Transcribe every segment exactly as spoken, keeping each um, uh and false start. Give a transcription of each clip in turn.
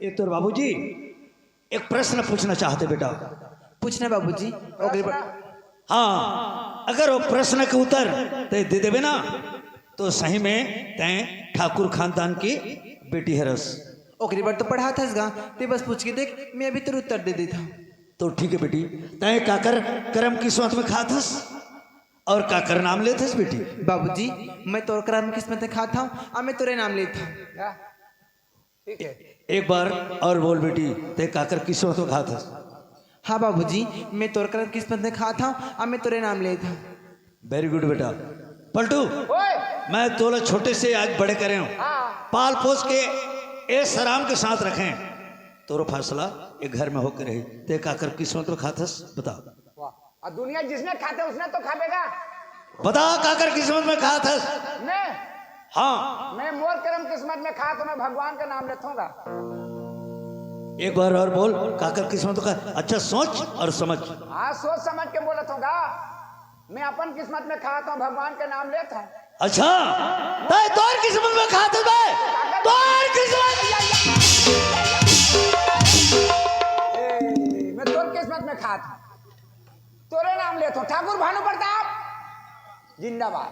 ए तोर बाबूजी एक प्रश्न पूछना चाहते बेटा। पूछना बाबूजी। ओकरे बर, हाँ, अगर वो प्रश्न के उत्तर तैं दे देबे ना, तो सही में तैं ठाकुर खानदान की बेटी हरस। ओकरे बर तो पढ़ात हस गा, तैं बस पूछ के देख, मैं अभी तोर उत्तर दे देत हूँ। तो ठीक है बेटी, तैं काकर करम किस्मत में खात हस और काकर नाम लेत हस बेटी? बाबूजी, मैं तोर करम किस्मत में खात हूँ और मैं तोरे नाम लेत हूँ। ठीक है। एक बार और बोल बेटी, तैं काकर किस्मत में खात हस? हाँ बाबूजी, मैं तोर करम किस्मत में खात हूँ और मैं तोरे नाम लेत हूँ। Very good बेटा। पलटू, ओए! मैं तोला छोटे से आज बड़े करे हूँ। हाँ। पाल पोस के ऐश आराम के साथ रखें। तोरो फैसला ये घर में होके रही। तैं काकर किस्मत में खात हस, बता। वाह। और दुनिया जिसने खाते उसने तो खावेगा। बता काकर किस्मत में खात हस? मैं? हाँ। मैं मोर करम किस्मत में खात हूँ, मैं भगवान का नाम लेथोंगा। एक बार और बोल, काकर किस्मत में खात? अच्छा सोच और समझ। हाँ, सोच समझ के बोलत हूँ गा। मैं अपन किस्मत में खात हूँ, भगवान के नाम लेत हूँ। अच्छा, तैं तोर किस्मत में खात हस बे? तोर किस्मत। ए, मैं तोर किस्मत में खात हूँ, तोरे नाम लेत हूँ, ठाकुर भानु प्रताप जिंदाबाद।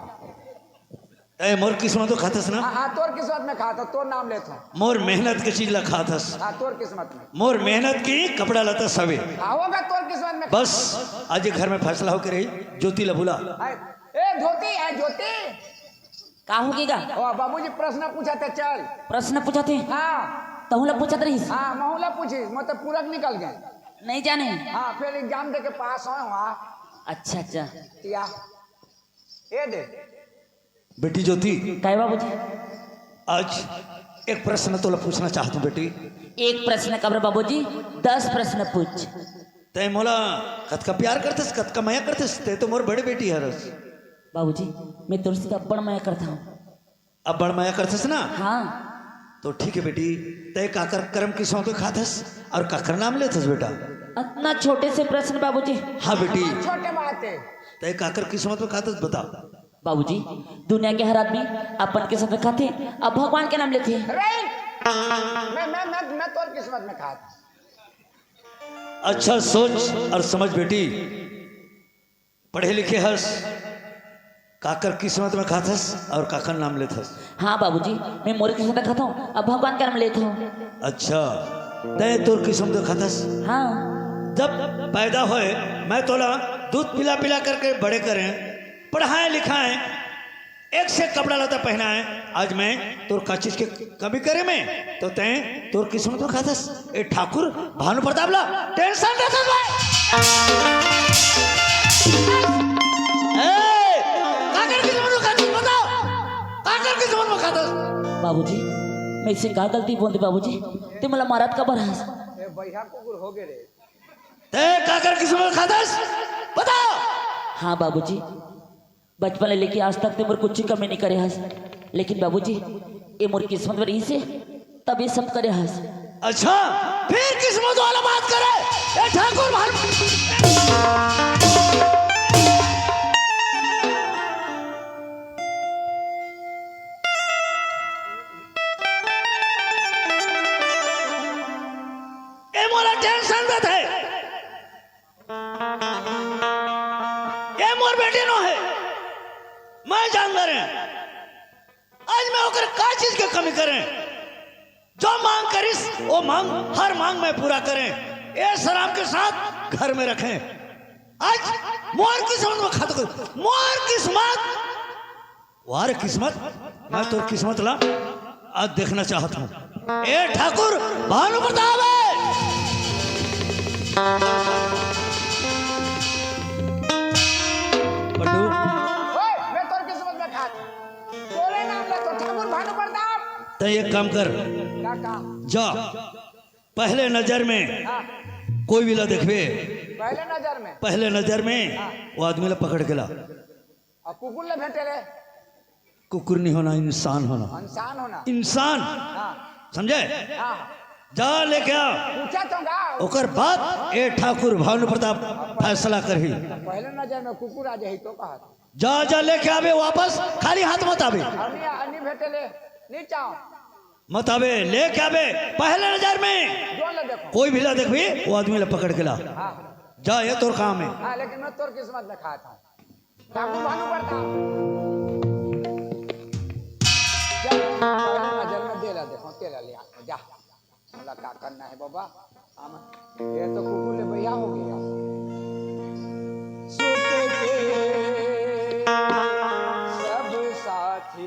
तैं मोर किस्मत में खात हस ना? हाँ, हाँ, तोर किस्मत में खात हूँ, तोर नाम लेत हूँ। मोर मेहनत के चीज ला खात हस। हाँ, तोर किस्मत में। मोर मेहनत के कपड़ा लत्ता सबे। हाँ, होगा तोर किस्मत में। बस, आज ये घर में फैसला होके रही, ज्योति ला बुला। ए, ए, ज्योति, ए, ज्योति। का होगे गा? ओ, बाबूजी प्रश्न पूछत हे, चल। प्रश्न पूछत हे? हाँ। तहूँ ला पूछत रहिस? हाँ, महूँ ला पूछिस, मैं तो पूरक निकल गए। नहीं जाने। हाँ, फिर exam दे के पास होए हूँ, हाँ। अच्छा, अच्छा। या, ये दे। बेटी ज्योति। काय बाबूजी? आज एक प्रश्न तोला पूछना चाहत हूँ बेटी। एक प्रश्न काबर बाबूजी, दस प्रश्न पूछ। तैं मोला कतका प्यार करथस, कतका मया करथस, तैं तो मोर बड़े बेटी हरस। बाबूजी, मैं तोर से तो अब्बड़ मया करता हूँ। अब्बड़ मया करथस ना? हाँ। तो ठीक है बेटी, तैं काकर करम किस्मत में खाथस और काकर नाम लेथस बेटा? अतना छोटे से प्रश्न बाबूजी। हाँ बेटी। छोटे बात है। तैं काकर किस्मत में खाथस बता। बाबूजी, दुनिया के हर आदमी अपन किस्मत में खाथे, अब भगवान के नाम लेथे। Right। मैं, मैं, मैं, मैं तोर किस्मत में खात। अच्छा सोच और समझ बेटी, पढ़े लिखे हस, काकर किस्मत में खाथस और काकर नाम लेथस? हाँ बाबूजी, मैं मोर किस्मत में खाता हूँ, अब भगवान का नाम लेता हूँ। अच्छा, तैं तोर किस्मत में खाथस? हाँ। जब पैदा होए, मैं तोला दूध पिला पिला करके बड़े करें, पढ़ाए लिखाए, एक से कपड़ा लत्ता पहनाए, आज मैं तोर का चीज के कमी करे में, तो तैं तोर किस्मत में खाथस। ए ठाकुर भानु प्रताप ला tension देथस भाई। ए, काकर किस्मत में खाथस, बताओ। काकर किस्मत में खाथस। बाबूजी, मैं इसे का गलती बोल दे बाबूजी? तैं मोला मारत काबर हस? ए, बढ़िया कुकुर हो गए रे। तैं काकर किस्मत में खाथस, बताओ। हाँ बाबूजी, बचपन ले लेके आज तक तैं मोर कुछ कमी नहीं करे हस, लेकिन बाबूजी, ये मोर किस्मत में रहिसे, तब ये सब करे हस। अच्छा, फिर किस्मत वाला बात करे, ए ठाकुर भानु। ए मोला tension देथे। ये मोर बेटी नो है, मैं जान रहे। आज मैं ओकर का चीज के कमी करें? जो मांग करिस, वो मांग, हर मांग में पूरा करें। ऐश आराम के साथ घर में रखें। आज मोर किस्मत में खात हस, मोर किस्मत। वाह रे किस्मत, मैं तोर किस्मत ला आज देखना चाहत हूँ। ए ठाकुर भानु प्रताप है। पलटू। ओए, मैं तोर किस्मत में खात। तोरे नाम ले तो ठाकुर भानु प्रताप। तैं एक काम कर। का काम? जा, पहले नजर में हाँ। कोई भी ला देखबे। पहले नजर में? पहले नजर में हाँ। वो आदमी ला पकड़ के ला। और कुकुर ले भेंटे ले। कुकुर नहीं होना, इंसान होना। इंसान होना। इंसान। हाँ। समझे? हाँ। जा लेके आ। पूछा तो गा। ओकर बाद ए ठाकुर भानु प्रताप फैसला करही। पहले नजर में कुकुर आ जाही तो कहा। जा, जा लेके आबे वापस, खाली हाथ मत आबे। अन्नी, अन्नी भेंटे ले, नहीं चाहो। मत आबे, लेके आबे, पहले नजर में। जोन ला देखो। कोई भी ला देखबे, वो आदमी ला पकड़ के ला। हाँ। जा, ये तोर काम है। हाँ, लेकिन मैं तोर किस्मत में खात हूँ। ठाकुर भानु प्रताप। जा, पहले नजर में दे ला देखो, तेला ले आ, जा। मोला का करना है बाबा? हम, ये तो कुकुर ले भैया हो गया। सुख के सब साथी,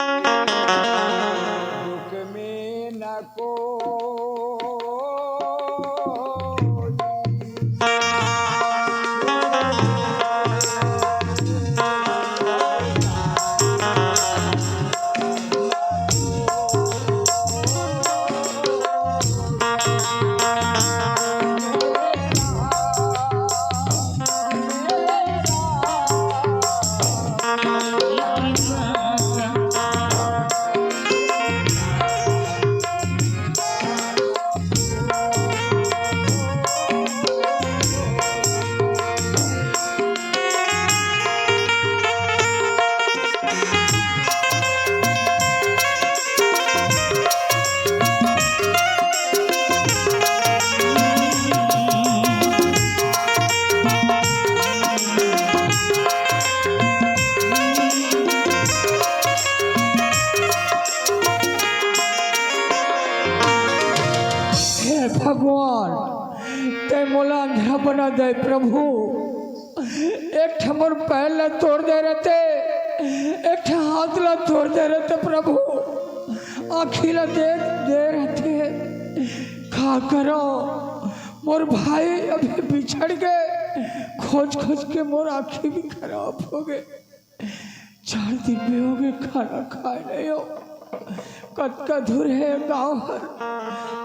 दुख में न को। हे भगवान, तैं मोला अंधरा बना दे प्रभु। एक ठन मोर पैर ला तोड़ दे रहते, एक ठन हाथ ला तोड़ दे रहते प्रभु, आँखी ला दे दे रहते। का करो, मोर भाई अभी बिछड़ गए, खोज खोज के मोर आँखी भी खराब हो गए। चार दिन में हो गए, खाना खाए नहीं हो। कतका दूर है गाँव हर,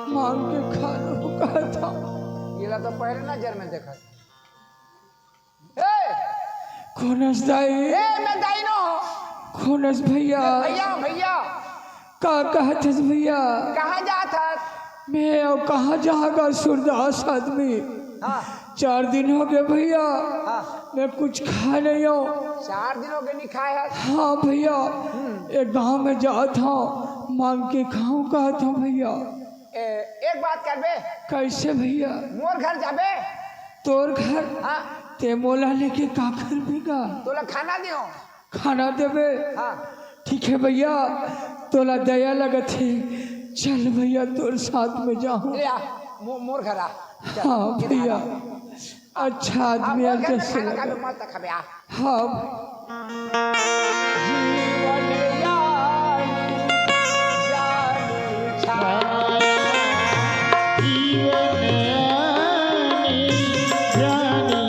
मांग के खा लो कहत हँव। एला तो पहले नजर में देखा। ए! कोन हस दाई? ए, मैं दाई नो। कोन हस भैया? भैया, भैया। का कहत हस भैया? कहाँ जात हस? मैं अउ कहाँ जाहूँ गा सूरदास आदमी? हाँ। चार दिन हो गए भैया, हाँ। मैं कुछ खाए नहीं हँव। चार दिन हो गए नहीं खाए हस? हाँ भैया, हम्म। एक गाँव में जात हँव, मांग के खाहूँ कहत हँव भैया। ए, एक बात करबे। कैसे भैया? मोर घर जाबे। तोर घर? हाँ। तैं मोला लेके का करबे गा? तोला खाना दियो। खाना देबे? हाँ। ठीक है भैया, तोला दया लगत हे, चल भैया तोर साथ में जाहूँ। ले आ, मो-, मोर घर आ। चल, हाँ इधर भैया। आ। अच्छा हाँ, आदमी मोर है, घर में जैसे खाना लगा। खाबे, मस्त खाबे, आ। हाँ। जीवन यानी जानी छाया। जीवन यानी जानी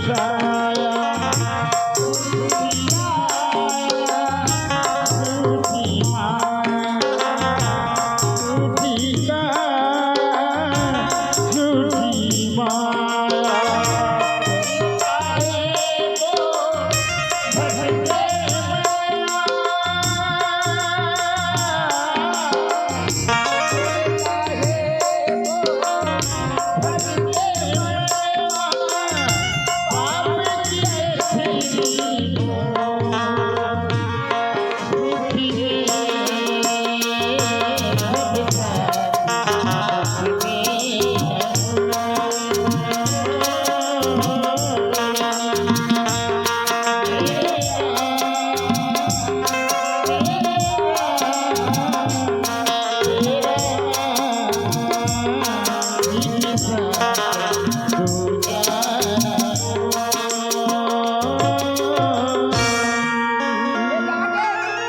छाया।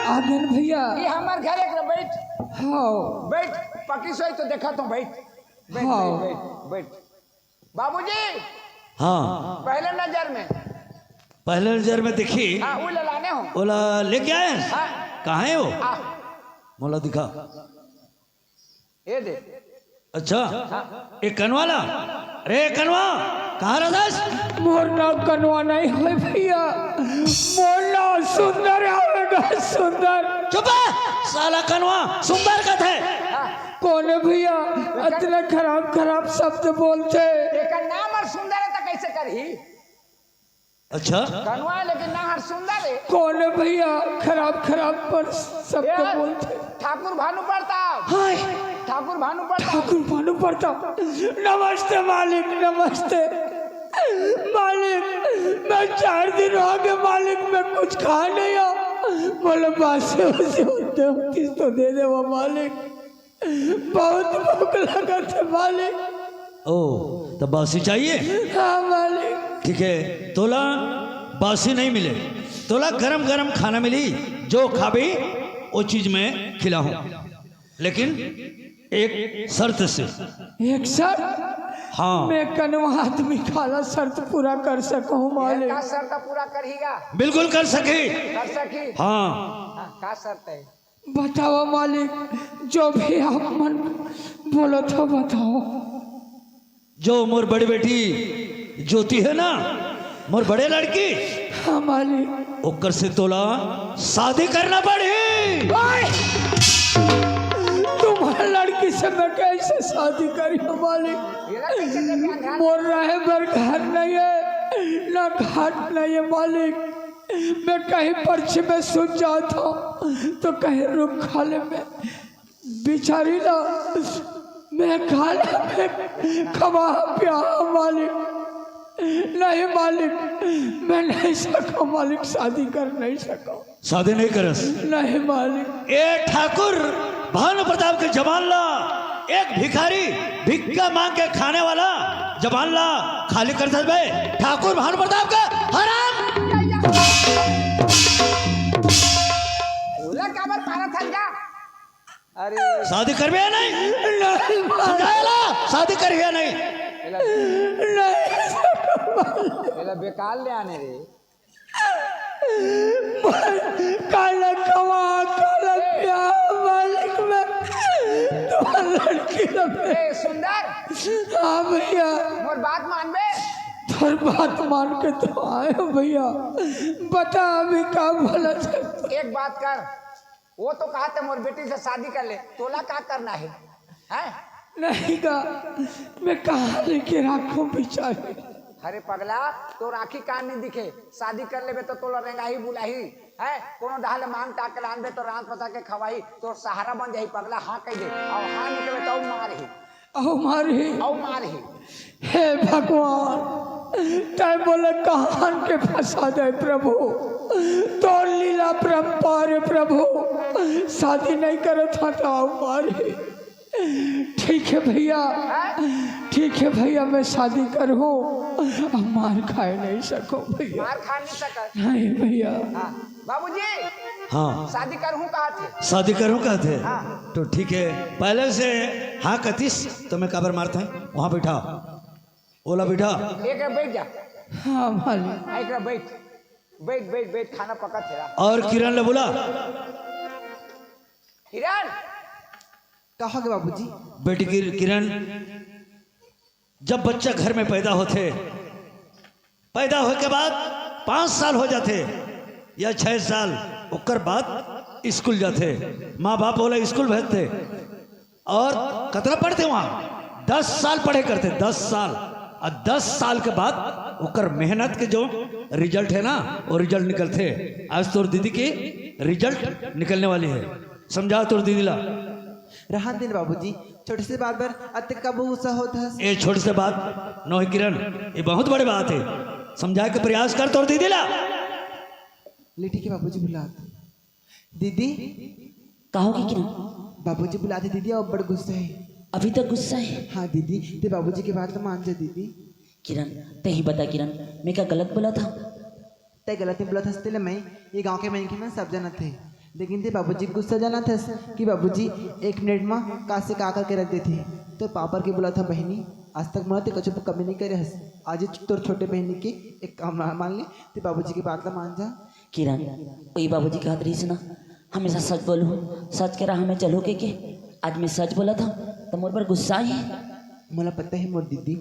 आगेन भैया। ये हमार घर एक बैठ। हाँ। बैठ, पकी सोई तो देखा तो बैठ। बैठ, हाँ। बैठ, बैठ, बैठ। बाबूजी। हाँ। पहले नजर में। पहले नजर में देखी। हाँ, वो ललाने हो। ओला लेके आए? हाँ। कहाँ है वो? हाँ। मोला दिखा। ये दे। अच्छा, हाँ। ए कनवा ला? अरे कनवा, कहाँ रहथस? मोर नाव कनवा नहीं होय भैया, मोर नाव सुंदर होय गा, सुंदर। चुप है, साला कनवा, सुंदर कथे। हाँ। कोन भैया, अतना खराब खराब शब्द बोलथे। एकर नाम हर सुंदर है त कैसे करही? अच्छा। कनवा लेकिन नाम हर सुंदर है। कोन भैया खराब खराब पर शब्द यार, बोलथे? ठाकुर भानु प्रताप। हाय। ठाकुर भानु प्रताप। ठाकुर भानु प्रताप, नमस्ते मालिक, नमस्ते। मालिक, मैं चार दिन हो गए मालिक, मैं कुछ खा नहीं हूँ। बोले, बासी उसी होते होतीस तो दे दे वो मालिक, बहुत भूख लगत हे मालिक। ओ, तो बासी चाहिए? हाँ मालिक। ठीक है, तोला बासी नहीं मिले, तोला गरम गरम खाना मिली, जो खाबी वो चीज मैं खिलाहूँ, लेकिन एक शर्त से। एक शर्त? हाँ। मैं कनवा आदमी काला शर्त पूरा कर सकूँ मालिक? का शर्त पूरा करही गा? बिल्कुल कर सकी। कर सकी? हाँ। हाँ, का शर्त है? बताओ मालिक, जो भी आप मन बोलो तो बताओ। जो मोर बड़ी बेटी ज्योति है ना, मोर बड़े लड़की, हाँ मालिक। ओकर से तोला शादी करना पड़ी। ओए! तुम्हारे लड़की से मैं कैसे शादी करी हूँ मालिक? मोर रहे बर घर नहीं है, ना घाट नहीं है मालिक। मैं कहीं पर्ची में सुत जाता हूँ तो कहीं रुख खाले में बिचारी ला मैं खाले में खवा पिया मालिक। नहीं मालिक, मैं नहीं सका मालिक, शादी कर नहीं सका। शादी नहीं करस? नहीं मालिक। ए ठाकुर भानु प्रताप के जबान ला, एक भिखारी भिक्का मांग के खाने वाला जबान ला खाली कर दे बे। ठाकुर भानु प्रताप का हराम। ओला काबर पारा था जा? अरे शादी करबे या नहीं? नहीं मालिक। समझाएला, शादी करबे या नहीं? एला, नहीं। एला बेकार ले आने रे। काला खवा, काला पिया, मालिक मैं तुम्हार लड़की लबे। ए सुंदर। हाँ भैया। मोर बात मानबे? तोर बात मान के तो आए हो भैया। बता अभी का बोला था? एक बात कर, वो तो कहा थे मोर बेटी से शादी कर ले, तोला का करना है? हैं? नहीं गा, मैं कहाँ लेके राखूं बेचारी? अरे पगला, तोर आँखी कान नहीं दिखे, शादी कर लेबे तो तोला रेंगाही बुलाही, हैं? कोनो डहा ले मांग टाक के लानबे तो रांध पसा के खवाही, तोर सहारा बन जाही पगला, हाँ कह दे, और हाँ नहीं कहबे तो मार ही। अहो मार ही। अहो मार ही। हे भगवान, तैं मोला कहां के फंसा दे प्रभु, तोर लीला परंपार हे प्रभु, शादी नहीं करत हा तो अहो मार ही। ठीक है भैया, ठीक है भैया, मैं शादी करहूँ। अब मार खाए नहीं सकूँ भैया। मार खा नहीं सकत। नहीं भैया। हाँ, बाबूजी। हाँ। शादी करहूँ कहा थे। शादी करहूँ कहा थे। हाँ। तो ठीक है, पहले से हाँ कतिस तो मैं काबर मारता है, वहाँ बैठा, ओला बैठा। एक बैठ जा। हाँ मालिक। हाँ, एक बैठ, बैठ, बैठ, बैठ, खाना पका तेरा। और किरण ले बोला। किरण। का हो गे बाबूजी? बेटी किर-, किरण, जब बच्चा घर में पैदा होथे, पैदा होए के बाद पाँच साल हो जाथे या छह साल, ओकर बाद स्कूल जाथे, माँ बाप ओला स्कूल भेजथे। और कतना पढ़थे वहाँ? दस साल पढ़े करथे, दस साल। और दस साल के बाद ओकर मेहनत के जो रिजल्ट है ना, वो रिजल्ट निकलथे। आज तोर दीदी की रिजल्ट निकलने वाली है, समझा तोर दीदी ला। रहन दे न बाबूजी, छोटे से बात बर अतेक काबर गुस्सा होत हस? ए छोटे से बात नोहे किरण, ये बहुत बड़े बात है। समझाए के प्रयास कर तोर दीदी ला। ले ठीक है बाबूजी, बुलात। दीदी। का हो गे किरण? बाबूजी बुलात हे दीदी, अउ बड़ गुस्सा हे। अभी तक गुस्सा हे? हाँ दीदी, तैं बाबूजी के बात ला मान जा दीदी। किरण, तैं ही बता किरण, मैं का गलत बोलत हँव? तैं गलत नहीं बोलत हस, तेला मैं, ये गाँव के मनखे मन सब जानत हे। लेकिन तैं बाबूजी के गुस्सा जानत हस कि बाबूजी एक मिनट म का से का करके रख देथे। तोर पापर के बोलत हँव बहिनी, आज तक मोला तैं कछु कमी नहीं करे हस। आज ये तोर छोटे बहिनी के एक काम मान ले, तैं बाबूजी के बात ला मान जा। किरण, ओही बाबूजी कहत रहिस ना, हमेशा सच बोलहू, सच के राह में चलहू कहिके। आज मैं सच बोलत हँव, त मोर बर गुस्सा हे। मोला पता हे मोर दीदी,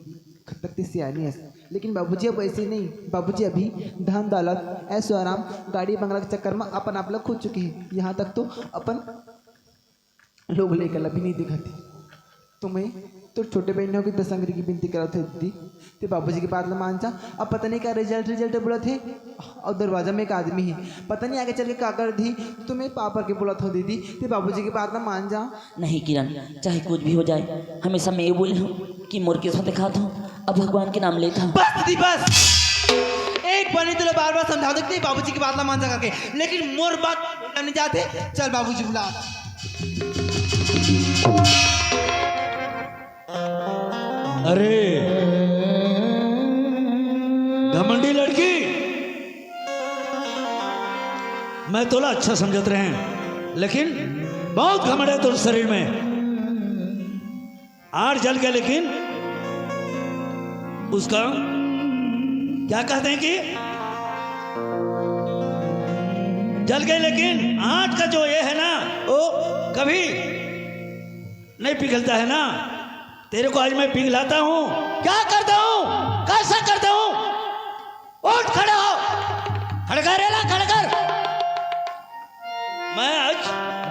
कब तक तैं सियानी हस, लेकिन बाबूजी अब वैसे नहीं। बाबूजी अभी धन दौलत, ऐशो आराम, गाड़ी बंगला के चक्कर में अपन आप ला खो चुके हे। यहाँ तक तो अपन लोग लइका ला भी नहीं देखत हे। तो मैं तोर छोटे बहिनी होके दस अंगरी के बिनती करत हे दीदी, ते बाबूजी के बात ल मान जा। अब पता नहीं का रिजल्ट रिजल्ट बोलत हे, अउ दरवाजा में एक आदमी हे, पता नहीं आगे चल के का कर दी। तो मैं पाप करके बोलत हूँ दीदी, ते बाबूजी के बात ल मान जा। नहीं किरण, चाहे कुछ भी हो जाए, हमेशा मैं ये बोली हूँ कि मोर किस्मत दिखात हूँ, अब भगवान के नाम लेता हूँ। बस दीदी बस, एक बार नहीं तो बार बार समझा दो कि बाबूजी की बात ना मान जा करके, लेकिन मोर बात नहीं जाते। चल बाबूजी बुला। अरे घमंडी लड़की, मैं तोला अच्छा समझत रहे, लेकिन बहुत घमंड है तोर शरीर में। आठ जल गए लेकिन उसका क्या कहते हैं कि जल गए लेकिन आठ का जो ये है ना, वो कभी नहीं पिघलता है ना। तेरे को आज मैं पिघलाता हूँ। क्या करता हूँ, कैसा करता हूँ? उठ, खड़ा हो। खड़ा कर, एला खड़ा कर। मैं आज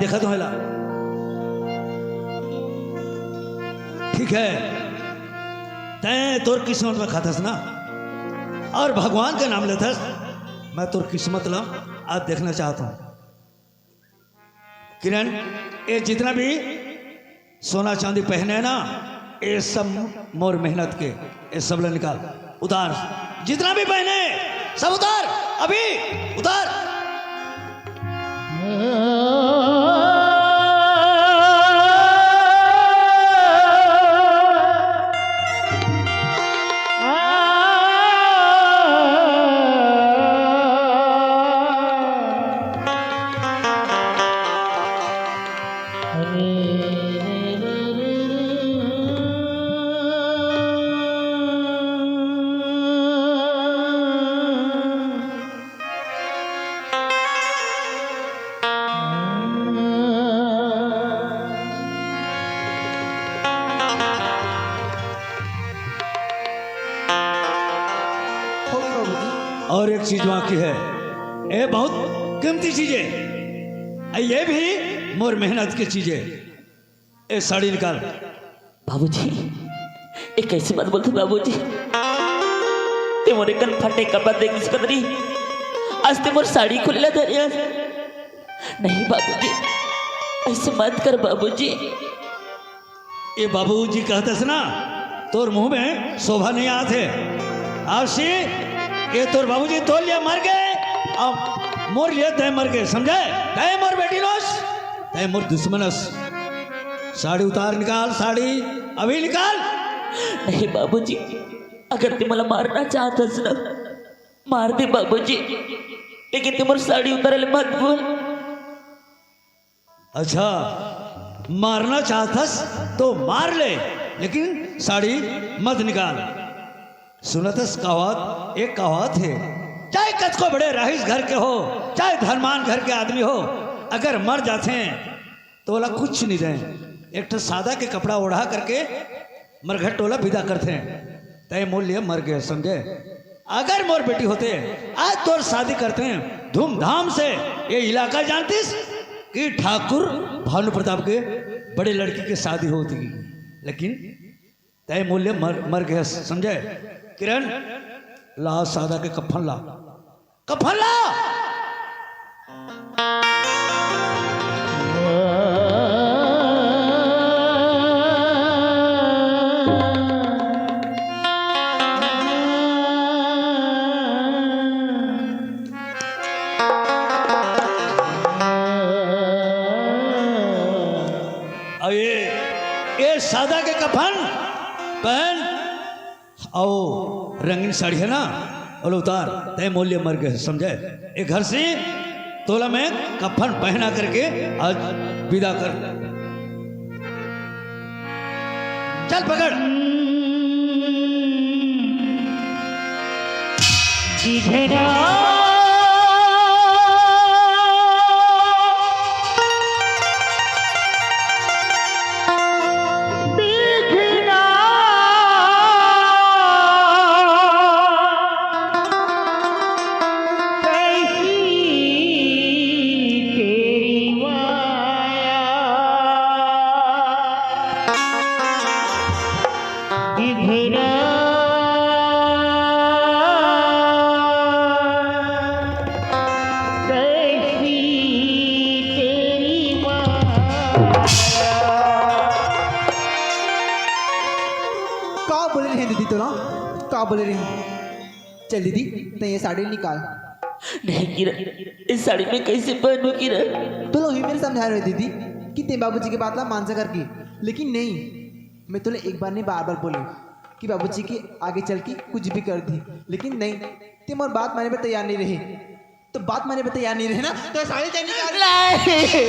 देखा तो एला। ठीक है, तैं तोर किस्मत में खाथस ना, और भगवान का नाम लेथस। मैं तोर किस्मत ला आज देखना चाहता हूँ। किरण, ये जितना भी सोना चांदी पहने ना, ये सब मोर मेहनत के, ये सब ले निकाल, उतार। जितना भी पहने, सब उतार, अभी उतार। और एक चीज बाकी है, ये बहुत कीमती चीज है, ये भी मोर मेहनत की चीज है। ए साड़ी निकाल। बाबूजी, ये कैसे बात बोलते बाबूजी? ते मोरे कन फटे कपड़ा देख सकत रही, आज ते मोर साड़ी खुल्ला धरे हस। नहीं बाबूजी, ऐसे मत कर बाबूजी। ये बाबूजी कहतस ना, तोर मुंह में शोभा नहीं आत हे। आवसी, ये तोर बाबूजी तोर लिए मर गए, अब मोर लिए तय मर गए, समझे? तय मोर बेटी नोस, तय मोर दुश्मनस। साड़ी उतार निकाल, साड़ी अभी निकाल। नहीं बाबूजी, अगर ते मोला मारना चाहत हस ना, मार दे बाबूजी, लेकिन ते मोर साड़ी उतारे ले मत बोल। अच्छा, मारना चाहत हस तो मार ले, लेकिन साड़ी मत निकाल। सुनत हस कहावत, एक कहावत हे, चाहे कतको बड़े रईस घर के हो, चाहे धनवान घर के आदमी हो, अगर मर जाथे तो ओला कुछ नहीं दे, एक ठो सादा के कपड़ा ओढ़ा करके मरघट टोला विदा करथे। तय मोर लिए मर गए, समझे? अगर मोर बेटी होते, आज तोर शादी करते हैं धूमधाम से। ये इलाका जानतीस कि ठाकुर भानु प्रताप के बड़े लड़की के शादी होती, लेकिन तय मोर लिए मर, मर गए, समझे? किरण, ला सादा के कफन ला। कफन ला। अब ये, ये सादा के कफन पहन, अउ रंगीन साड़ी हे ना, ओला उतार, तय मोर लिए मर गए, समझे? ए घर से तोला मैं कफन पहना करके आज विदा कर। चल पकड़। का बोले रही? चल दीदी, तैं ये साड़ी निकाल। नहीं किरण, इस साड़ी में कैसे पहनू किरण? तो लो ही मेरे समझा रहे दीदी कि तें बाबूजी के बात ला मान जा करके, लेकिन नहीं, मैं तोले एक बार नहीं बार बार बोली कि बाबूजी के आगे चल के कुछ भी कर दी, लेकिन नहीं, तें मोर बात माने पर तैयार नहीं रही। तो बात माने पर तैयार नहीं रहे ना, तो साड़ी तैं निकाल। नहीं।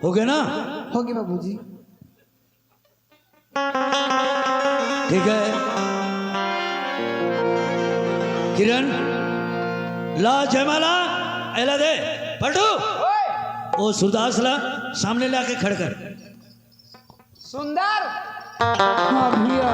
हो गया ना? हो गया बाबूजी। ठीक है किरण, ला जयमाला, एला दे। पलटू, वो सूरदास ला सामने लाके खड़ कर। सुंदर। हाँ भैया।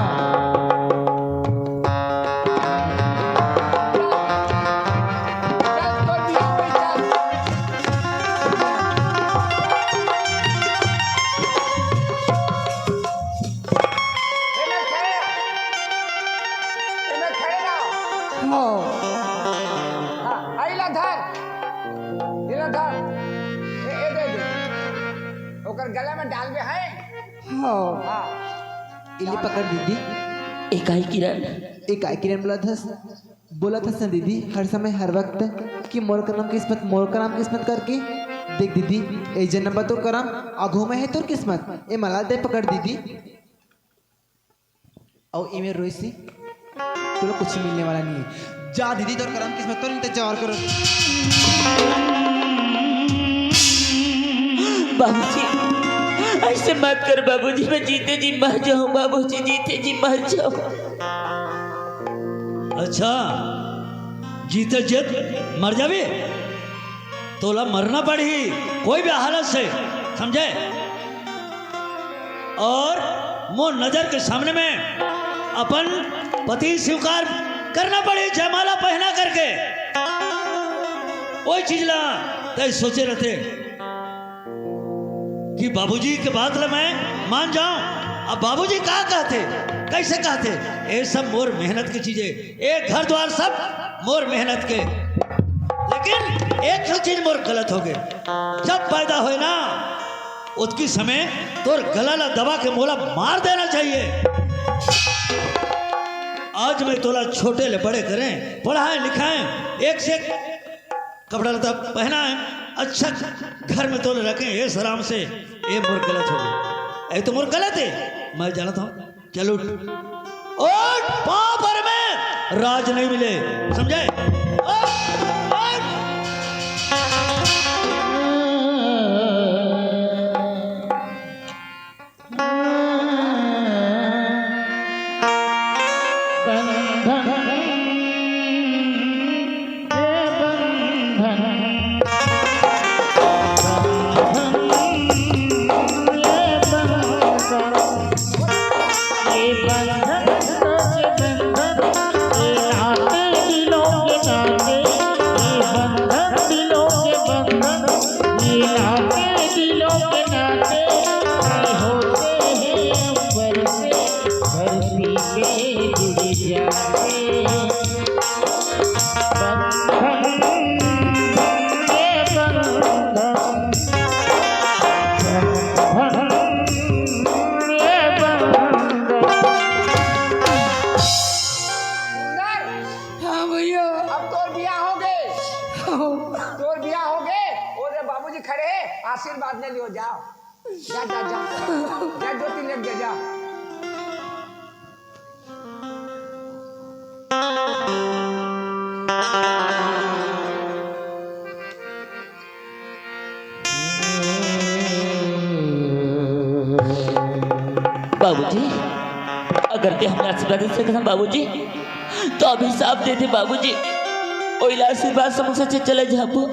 हाँ। हाँ, आइला धर। एला धर। ए, ए दे दे। ओकर गला में डालबे है। हाँ। हाँ। इली पकड़ दीदी। ए काई किरण। ए काई किरण बोलत हस? बोलत हस ना दीदी, हर समय हर वक्त कि मोर करम किस्मत, मोर करम किस्मत करके। देख दीदी, ए जन्म बर तोर करम, आघू में है तोर किस्मत। ए मला दे पकड़ दीदी। अउ इमे रोइसी, तोला कुछ मिलने वाला नहीं है। जा दीदी, तोर करम किस्मत, तोर इंतजार करो। बाबूजी, ऐसे मत कर बाबूजी, मैं जीते जी मर जाऊं बाबूजी, जीते जी मर जाऊं। अच्छा, जीते जी मर जाबे? तोला मरना पड़ही, कोई भी हालत से, समझे? और मोर नजर के सामने में अपन पति स्वीकार करना पड़ही, जयमाला पहना करके। वही चीज ला तय सोचे रहते कि बाबूजी के बात ला मैं मान जाऊं। अब बाबूजी का कहते, कैसे कहते, ये सब मोर मेहनत की चीजें, ये घर द्वार सब मोर मेहनत के। लेकिन एक ठो चीज मोर गलत हो गए, जब पैदा होए ना, उतकी समय तोर गला ला दबा के मोला मार देना चाहिए। आज मैं तोला छोटे ले बड़े करें, पढ़ाएं लिखाएं, एक से एक कपड़ा लत्ता पहनाएं, अच्छा घर में तोले रखें, ऐस आराम से। ये मोर गलत हो गए, ये तो मोर गलत है, मैं जानता हूँ। चल उठ, उठ, पाँव पर में राज नहीं मिले, समझे? उठ, उठ। बंधन के बंधन, ये नाते दिलों के नाते, ये बंधन दिलों के बंधन, ये नाते दिलों के नाते, ये होते हैं ऊपर से धरती पे जुड़ जाते। बंधन, ये बंधन, बंधन, ये बंधन। सुंदर, हाँ भैया। अब तोर बियाह हो गे। हाँ। तोर बियाह हो गे। ओ रे बाबूजी खड़े हे, आशीर्वाद ले लियो, जाओ। जा, जा, जा। जा, ज्योति लेके जा। बाबूजी, अगर ते हमला आशीर्वाद दे सकत हन बाबूजी, तो अभिशाप दे दे बाबूजी। ओइला आशीर्वाद समझ से चले जाबो।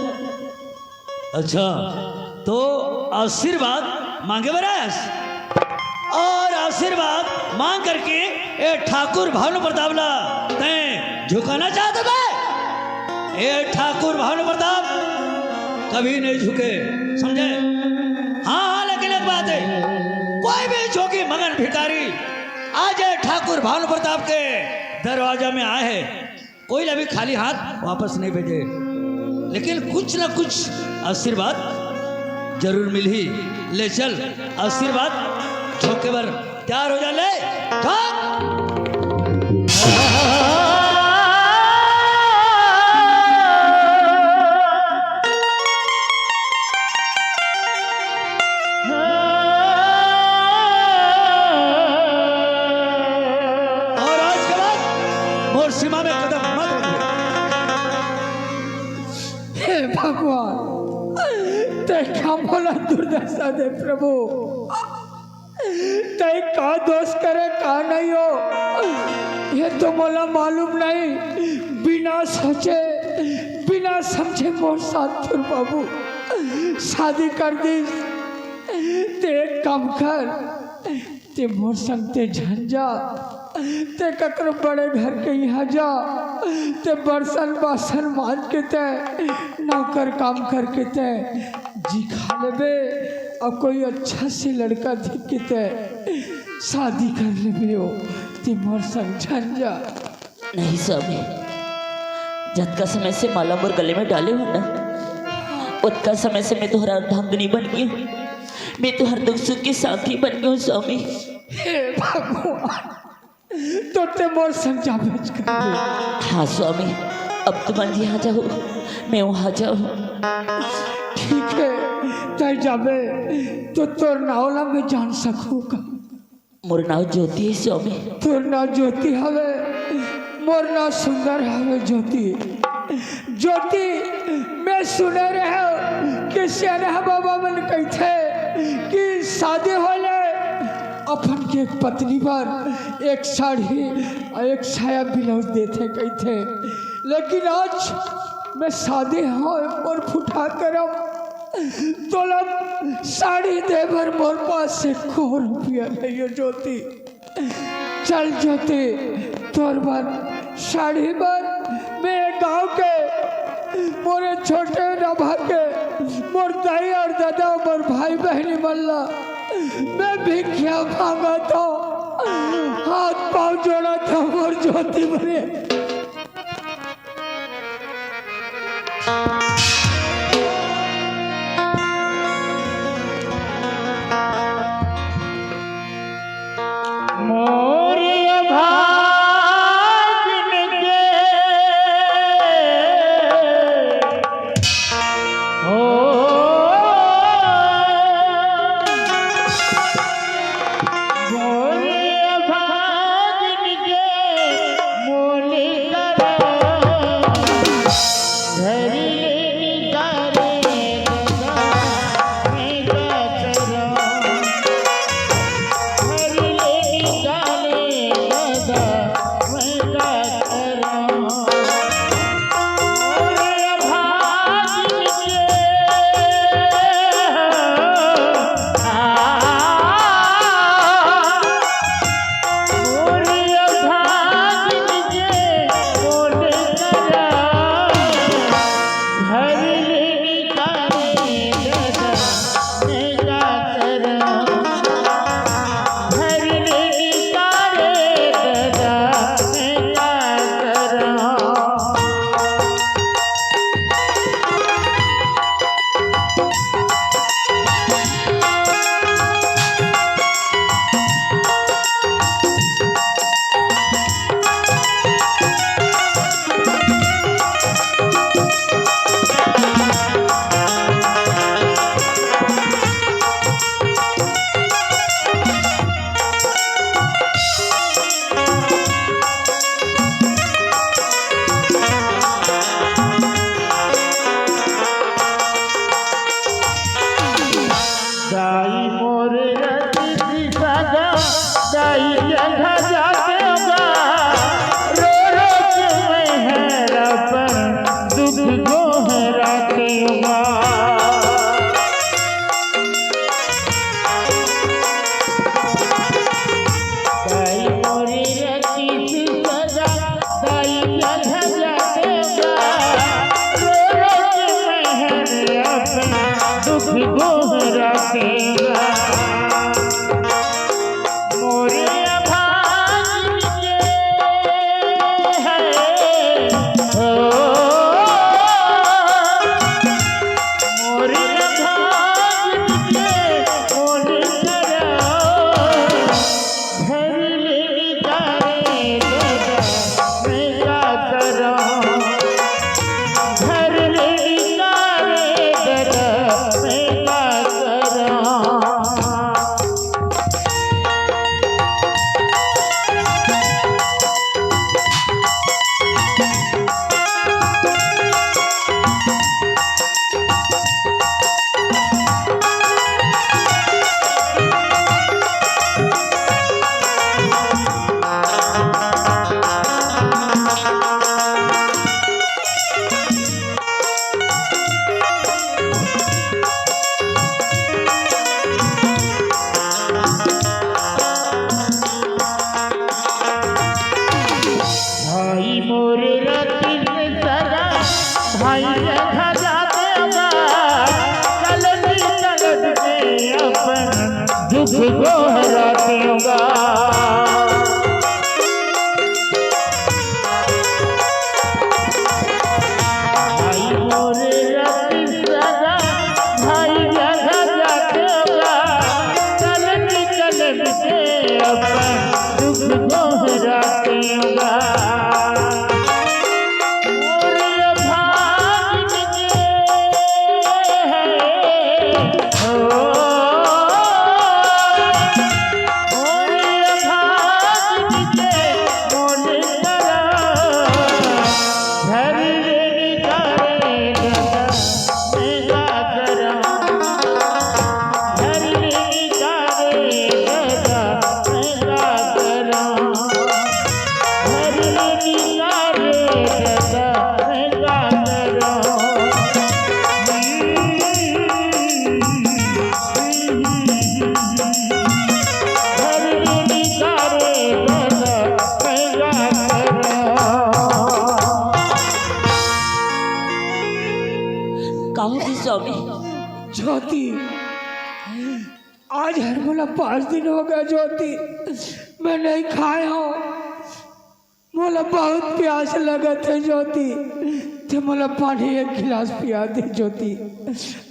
अच्छा, तो आशीर्वाद मांगे बर आयस? और आशीर्वाद मांग करके ए ठाकुर भानु प्रताप ला तैं झुकाना चाहत बे? ए ठाकुर भानु प्रताप कभी नहीं झुके, समझे? हाँ, हाँ, लेकिन एक बात है, कोई भी जोगी मगन भिखारी आज ए ठाकुर भानु प्रताप के दरवाजा में आए हैं, कोई ला भी खाली हाथ वापस नहीं भेजे, लेकिन कुछ ना कुछ आशीर्वाद जरूर मिलही। ले चल, आशीर्वाद झोंके बर तैयार हो जा, ले, झोंक। और आज के बाद मोर सीमा में कदम मत रखिए। हे भगवान, तैं का मोला दुर्दशा दे प्रभु। तैं का दोष करे, का नहीं हो, ये तो मोला मालूम नहीं। बिना सोचे, बिना समझे मोर साथ तोर बाबू शादी कर दिस। तैं एक काम कर, तैं मोर संग तैं झन जा, तैं ककरो बड़े घर के इहाँ जा, तैं बर्तन बासन मांज के तैं नौकर काम करके तैं जी खा लेबे, अउ कोई अच्छा से लड़का देख के तैं शादी कर लेबे हो, तैं मोर संग झन जा। नहीं स्वामी, जतका समय से माला मोर गले में डाले हो ना, ओतका समय से मैं तोहर अर्धांगिनी बन गई हूँ, मैं तोहर दुख सुख के साथी बन गई हूँ स्वामी। हे भगवान, तो तैं मोर संग जाबेच करबे। हाँ स्वामी, अब तुमन जिहाँ जाहू, मैं उहाँ जाहूँ। ठीक हे, तैं जाबे, तो तोर नाव ला मैं जान सकहूँ का? मोर नाव ज्योति हे स्वामी। तोर नाव ज्योति हवे, मोर नाव सुंदर हवे ज्योति। ज्योति, मैं सुने रहेंव कि सियान बाबा मन कहिथे कि शादी होले अपन के पत्नी बर एक साड़ी अउ एक साया ब्लाउज देथे कहिथे, लेकिन आज मैं शादी हों, मोर फूटहा करम, तोला साड़ी दे बर मोर पास एको रुपया नहीं हे ज्योति। चल ज्योति, तोर बर साड़ी बर मैं गांव के मोरे छोटे रभा के मोर दाई अउ ददा, मोर भाई बहिनी मन ला मैं भिखिया मांगत हों, हाथ पांव जोड़त हों मोर ज्योति बने। मोर अभागिन के हो, मोर अभागिन के मोले गोहरातेंव गा। भाई मोरे रतिस गा, भाई जघा जातेंव गा, कलमी कलमी के अपन दुख गोहरातेंव गा। मोरे भाग के है हो, मोरे भाग के मोरे करा, घर ले निकाले दादा, मैं का करा, घर ले निकाले दादा, मैं का करा। कहो भी स्वामी। ज्योति, आज हर मोला पाँच दिन हो गया ज्योति, मैं नहीं खाए हंव। मोला बहुत प्यास लगत हे ज्योति, ते मोला पानी एक गिलास पिया दे ज्योति।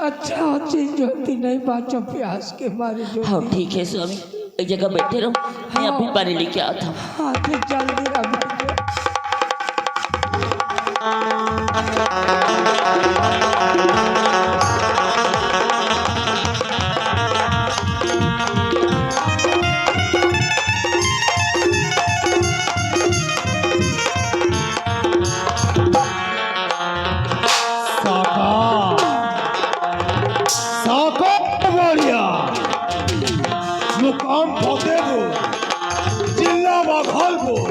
अच्छा हो चीज ज्योति, नहीं बाँचों प्यास के मारे ज्योति। हाँ ठीक है स्वामी, एक जगह बैठे रहो, मैं अभी पानी लेके आता हूँ। हाँ, ते जल्दी आ। साका, साका बढ़िया। मुकाम फतेहपुर, जिला भागलपुर,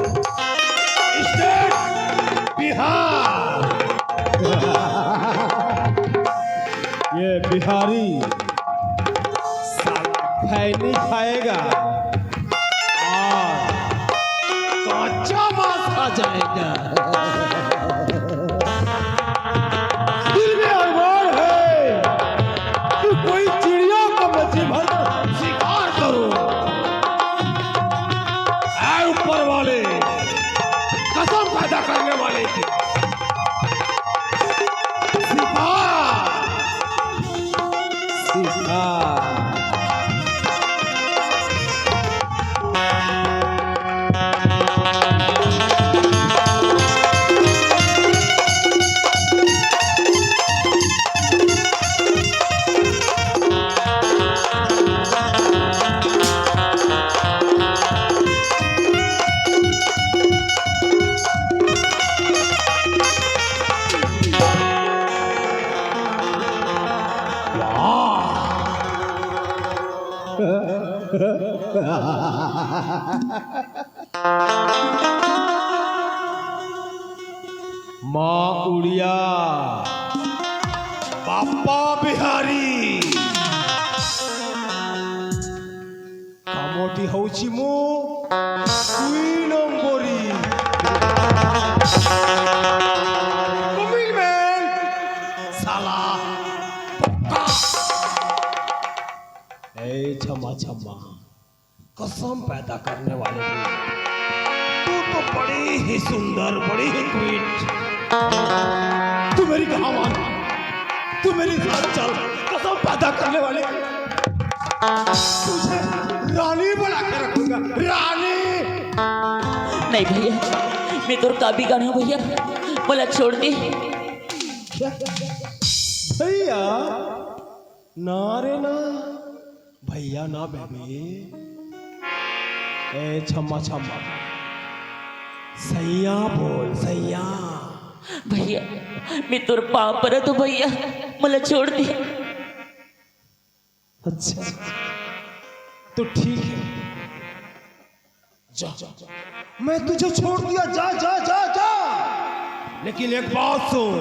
state बिहार। ये बिहारी साला खैनी खाएगा और कच्चा मांस खा जाएगा। दिल में अरमान है कि कोई चिड़िया का मछली भर शिकार करूं। ऐ ऊपर वाले, कसम पैदा करने वाले की। शिकार। शिकार। माँ उड़िया, पापा बिहारी, कामोटी हौची मो, दुई नंबरी। Commitment, साला, पक्का। ए छम्मा छम्मा, कसम पैदा करने वाले भी। तू तो बड़ी ही सुंदर, बड़ी ही sweet। तू मेरी कहाँ मानी? तू मेरी साथ चल, कसम पैदा करने वाले। तुझे रानी बना के रखूंगा, रानी। नहीं भैया, मैं तोर का बिगाड़े हंव भैया, मोला छोड़ दे। क्या? भैया, ना रे ना, भैया ना बेबी। ए छम्मा छम्मा, सैया बोल सैया। भैया, मैं तोर पाँव परत हंव भैया, मोला छोड़ दे। अच्छा, तो ठीक है, जा, मैं तुझे छोड़ दिया, जा जा जा जा। लेकिन एक बात सुन,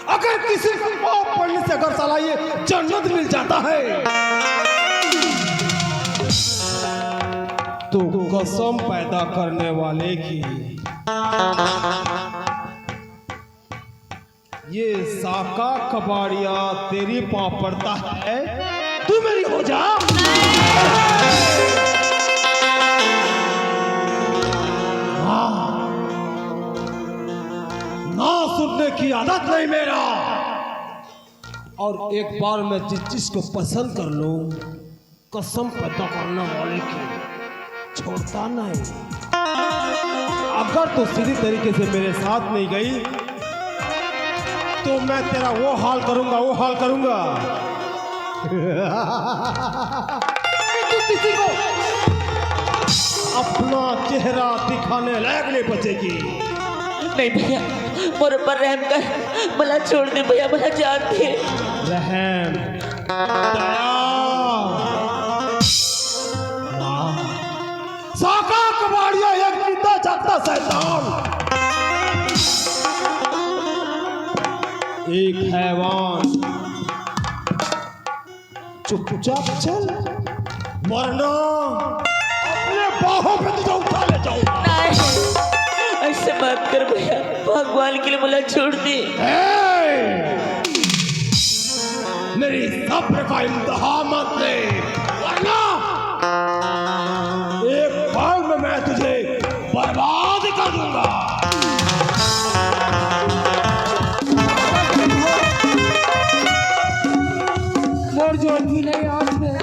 अगर किसी के पाँव पड़ने से अगर साला ये जन्नत मिल जाता है, तो कसम पैदा करने वाले की, ये साका कबाड़िया तेरी पाँव पड़ता है, तू मेरी हो जा। की आदत नहीं मेरा। और एक बार मैं जिस चीज को पसंद कर लूं, कसम पैदा करने वाले की छोड़ता नहीं। अगर तू सीधी तरीके से मेरे साथ नहीं गई, तो मैं तेरा वो हाल करूंगा, वो हाल करूंगा। कि तू किसी को अपना चेहरा दिखाने लायक नहीं बचेगी। नहीं भैया, मोर ऊपर रहम कर, मला छोड़ दे भैया, मला जान दे। रहम, दया। वाह। साका कबाड़िया, एक जिंदा जागता शैतान, एक हैवान। चुपचाप चल, वरना अपने बाहों पे तुझे उठा ले जाऊंगा। नहीं, ऐसे मत कर भैया, भगवान के लिए मला छोड़ दे। ए! मेरी सब्र का इम्तहान मत ले, वरना एक पल में मैं तुझे बर्बाद कर दूंगा। मोर जोर भी नहीं आज में।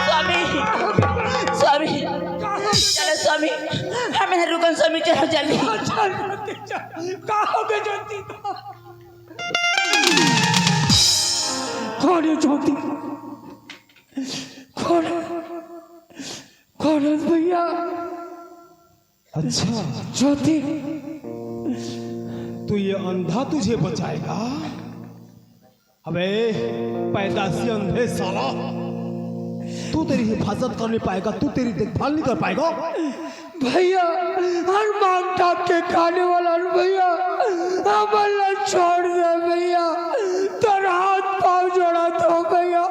स्वामी, स्वामी, चलो स्वामी, हमें रुकन स्वामी, चलो जल्दी। चल, चल, चल। का हो गए ज्योति? कौन है ज्योति? कौन है? कौन है भैया? अच्छा। ज्योति। तो ये अंधा तुझे बचाएगा? अबे पैदाशी अंधे साला, तू तेरी हिफाजत कर नहीं पाएगा, तू तेरी देखभाल नहीं कर पाएगा। भैया, हर मांग ठाक के खाने वाला हूँ भैया, हमन ला छोड़ दे भैया, तोर हाथ पाँव जोड़ा तो भैया,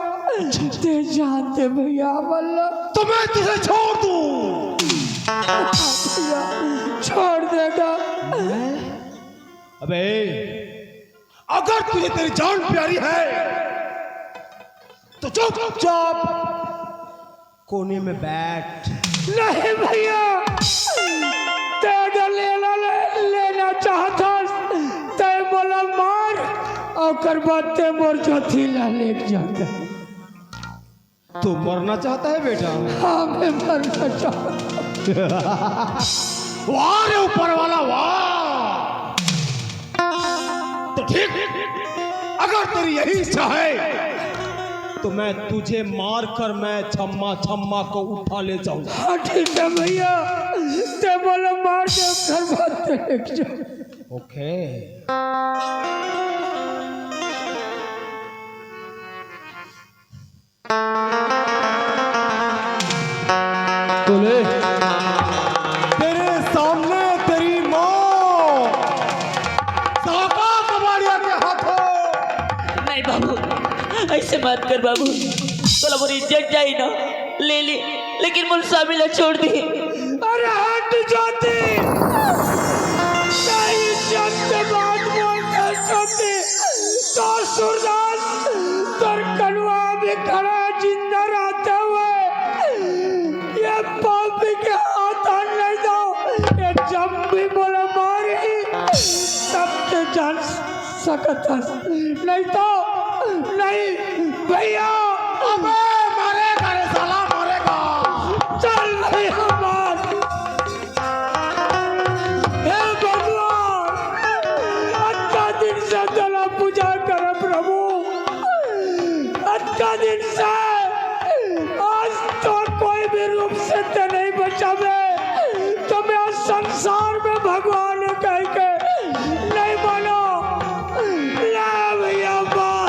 ते जान दे भैया, हमन ला। तो मैं तुझे छोड़ दूं? भैया, छोड़ देगा। अबे, अगर तुझे तेरी जान प्यारी है तो चुपचाप कोने में बैठ। नहीं भैया, ते अगर लेना ले, लेना चाहता ते मोला मार, ओकर बाद ते मोर ज्योति ला लेके जाता। तू मरना चाहता है बेटा? हाँ, मैं मरना चाहता हूँ। वाह रे ऊपर वाला, वाह। तो ठीक, अगर तेरी यही इच्छा है तो मैं तुझे मार कर मैं छम्मा छम्मा को उठा ले जाऊंगा। हाँ ठीक है भैया, ते बोलो मार के घर बात लेके जाओ। ओके। तो ले, तेरे सामने तेरी माँ साका कबाड़िया के हाथों। नहीं बाबू, ऐसे मत कर बाबू, तोला मोर इज्जत जाई ना, ले ले, लेकिन मोर स्वामी ला छोड़ दे। अरे हट ज्योति, तेरी इज्जत के बात बोल कर ज्योति, तो सूरदास तोर कनवा में खड़ा जिंदा रहते हुए ये पापी के हाथ आन नहीं दो। ये जब भी मोला मारी, तब ते जान सकत हस। नहीं तो नहीं भैया। अबे मरेगा रे साला, मरेगा। चल भैया मार। हे भगवान, अतका दिन से तोला पूजा करब प्रभु, अतका दिन से आज तो कोई भी रूप से ते नहीं बचावे, तो मैं आज संसार में भगवान कह के नहीं मानो। ले भैया मार।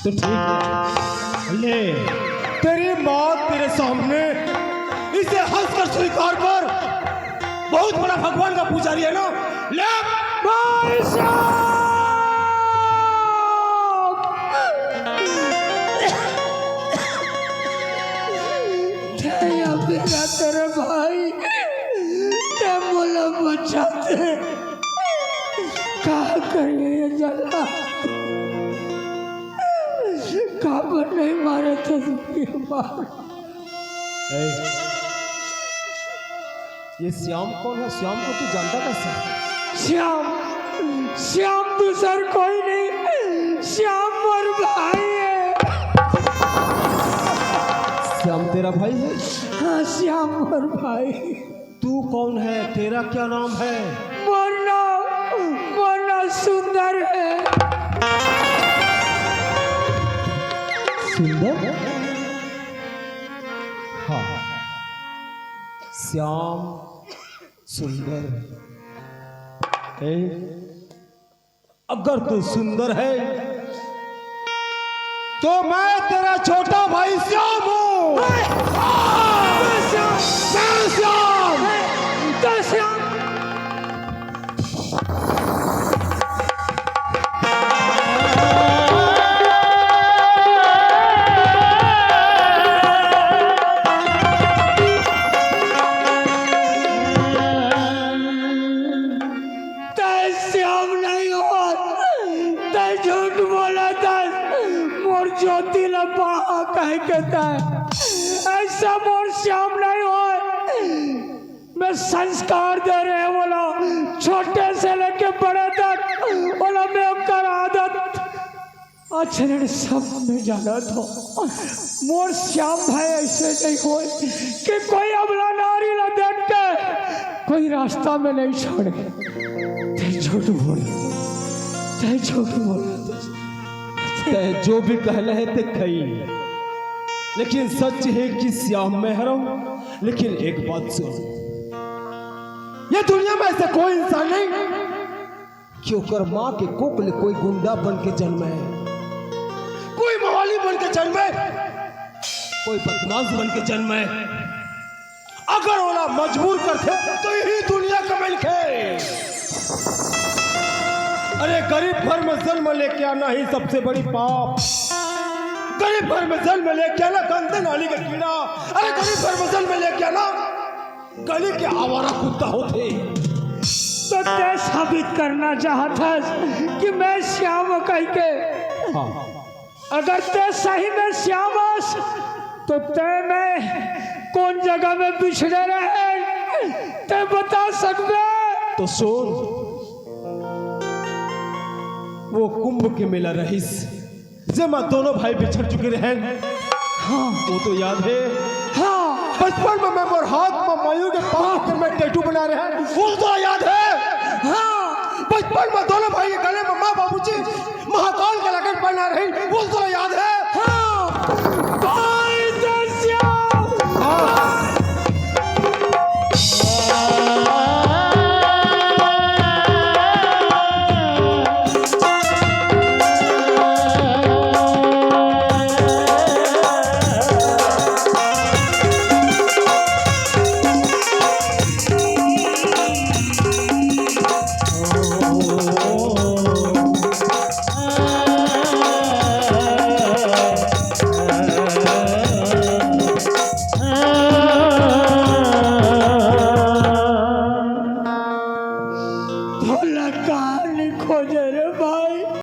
तो ठीक है, ले, तेरी माँ तेरे सामने, इसे हंसकर स्वीकार कर। बहुत बड़ा भगवान का पुजारी है ना। ले। भाई साहब, जाते। का करिए ये जल्लाद? काबर नहीं मारे थे तुम ये बार? ए, ये श्याम कौन है? श्याम को तू जानता कैसे? श्याम, श्याम दूसर कोई नहीं, श्याम मोर भाई है। श्याम तेरा भाई है? हाँ, श्याम मोर भाई। तू कौन है? तेरा क्या नाम है? मोर नाम, मोर नाम सुंदर है। सुंदर? हाँ, श्याम सुंदर। ए, अगर तू सुंदर है तो मैं तेरा छोटा भाई श्याम हूँ। हाँ, मैं श्याम। तै श्याम नहीं हो, तै झूठ बोला था। मोर ज्योति ला पाहा कह के तै ऐसा मोर श्याम नहीं हो। मैं संस्कार दे रहे बोला, छोटे से लेके बड़े तक बोला, मैं ओकर आदत आचरण सब में जाना था। मोर श्याम भाई ऐसे नहीं होए कि कोई अबला नारी ला देख के कोई रास्ता में नहीं छोड़े। तै झूठ बोल, तै झूठ बोल। तै जो भी कहना है ते कही, लेकिन सच है कि श्याम मैं हरव। लेकिन एक बात सुन, ये दुनिया में ऐसा कोई इंसान नहीं कि ओकर माँ के कोख ले कोई गुंडा बन के जन्मे, कोई मवाली बन के जन्मे, कोई बदमाश बन के जन्मे। अगर ओला मजबूर करथे तो यही दुनिया का मनखे। अरे, गरीब घर में जन्म लेके आना ही सबसे बड़ी पाप। गरीब घर में जन्म लेके आना गंदे नाली का कीड़ा। अरे, गरीब घर में जन्म लेके आना गली के आवारा कुत्ता होथे। तो तै साबित करना चाहत हस कि मैं श्याम कह के? हाँ। अगर तै सही में श्याम हस, तो तै मैं कौन जगह में बिछड़े रहे, तै बता सकबे? तो सुन, वो कुंभ के मेला रहिस, जेमा दोनों भाई बिछड़ चुके रहेन। हाँ। वो तो याद है? हाँ। बचपन में मैं मोर हाथ में मायू के पाँव के मैं टैटू बना रहे हैं, वो तो याद है? हाँ। बचपन में दोनों भाई के गले में माँ बाबूजी महाकाल के लॉकेट पहना रहे, वो तो याद है?